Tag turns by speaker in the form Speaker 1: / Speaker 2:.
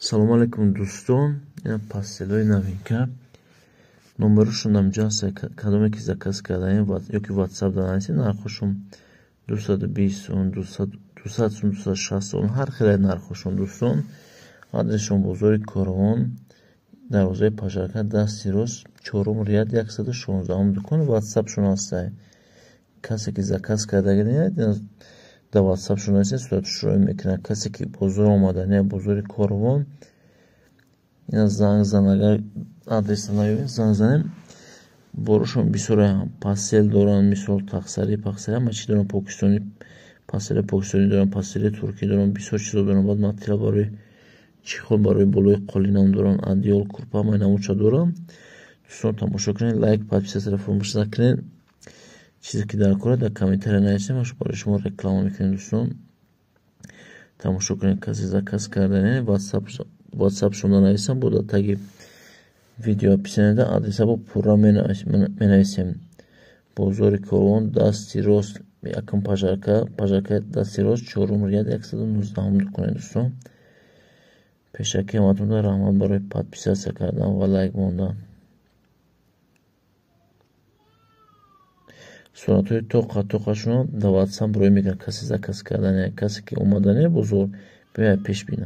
Speaker 1: Салому алейкум, дӯстон. Ина постелои новинка. Номерошон ҳамҷо ҳаст. Кадоме ки заказ кардаем ёки WhatsApp да нависем, нархошон 220 сум, 200 сум, 260 сум, ҳар хеле нархошон, дӯстон. Адресшон бозори Корвон, дарвозаи Пажарка, дасти рост, чорум ряд, 116-ум дукон. WhatsAppшон ҳастай. Касе ки заказ кардаги дар WhatsAppшон нависед, суратшро мекунад. Касе ки бозор омадани, бозори Корвон, ина занг зан, агар адреса наёбед, занг занем. Борошон бисёре постел доранд, мисол тақсари, пақсари, ҳама чиз доранд, покистони, постели покистони доранд, постели туркӣ доранд, бисёр чизо доранд. Баъд материал барои чехол, барои болои қолинам доранд, одеял, курпа, ҳамаи намудша доранд. Дӯстон, тамошо кунед, лайк, подписаться фаромӯш накунед. Чизе ки дар кора, дар комментария нависем, ма барои шумо реклама мекунем. Дӯстон, тамошо кунед. Касе заказ кардани, WhatsAppшонда нависам, бо дар таги видео описанияда адреса бо пурра менависем. Бозори Корвон, дасти рост, якум пажарка, пажарка дасти рост, чорум ряд, 119-ум дуконе. Дӯстон, пешакӣ ҳаматонда раҳмат барои подписаться кардан ва лайк мондан. Суратҳои тоқа тоқашонро дар WhatsApp рӯй мекунад. Касе заказ кардане, касе ки омадане бозор, биёяд пеш бинад.